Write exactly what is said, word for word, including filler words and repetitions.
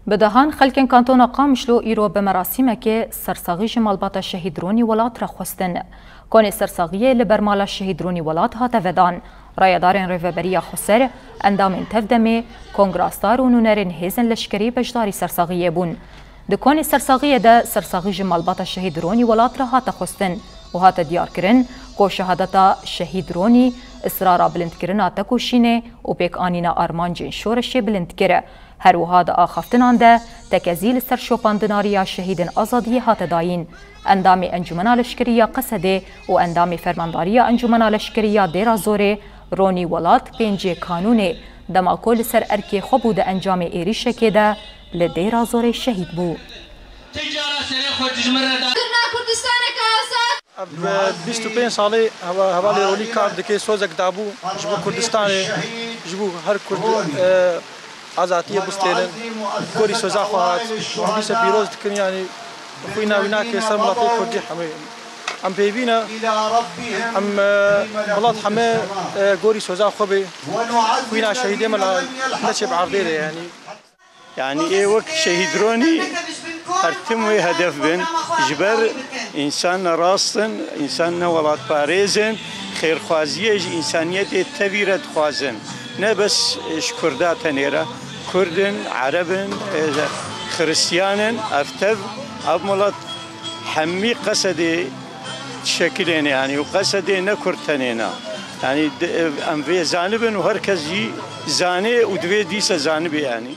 Bi dehan xelkên kantona Qamişlo îro bi merasîmekê sersaxî ji malbata Şehîd Ronî Welat re xwestin. Konê sersaxiyê li ber mala Şehîd Ronî Welat hate vedan. Rayedarên Rêveberiya Xweser, endamên Tevdemê, kongrasdar û nûnerên hêzên leşkerî beşdarî sersaxiyê bûn. Di konê sersaxiyê de sersaxî ji malbata Şehîd Ronî Welat re hate xwestin û hate diyarkirin ku şehadeta Şehîd Ronî israra bilindkirina tekoşînê û pêkanîna armancên şoreşê bilind kir. Her wiha di axaftinan de tekezî li ser şopandina riya şehîdên azadiyê hate dayîn. Endamê Encûmena Leşkerî ya Qesedê û endamê Fermandariya Encûmena Leşkerî ya Dêra Zorê Ronî Welat pêncê Kanûnê, dema ku li ser erkê xwe bû di encamê êrîşekê de li Dêra Zorê şehîd bû. Tecara serê xwe ji min re da. Kirina Kurdistaneke azad. Ev, e, bîst û pênc salê heva-, hevalê Rolî kar dike, sozek dabû ji bo Kurdistanê, ji bo her Kurd, e, azadiyê bistênin. Gorî soza xwe hat. Em dîsa pîroz dikin, yanî xwîna wî nake ser miletê Kurdî hemê. Em pêvî ne, em, e, milet heme, e, gorî soza xwe bê. Xwîna şehîdê me la neçe bi erdê de, yanî. Yanî ê wek Şehîd Ronî her tim wê hedef bin, ji ber însan ne rast in, însan ne welatparêz in, xêrxwaziyê ji însaniyetê tevî re dixwazin. Ne bes ji Kurda tenê re, Kurd in, Ereb in, e, Xiristiyan in, ev tev, ev milet hemî Qesedê şekilê ne, yanî û Qesedê ne Kurd tenê ne. Yanî di-, em vê zanibin û her kes jî zanê û divê dîse zanibe yanî.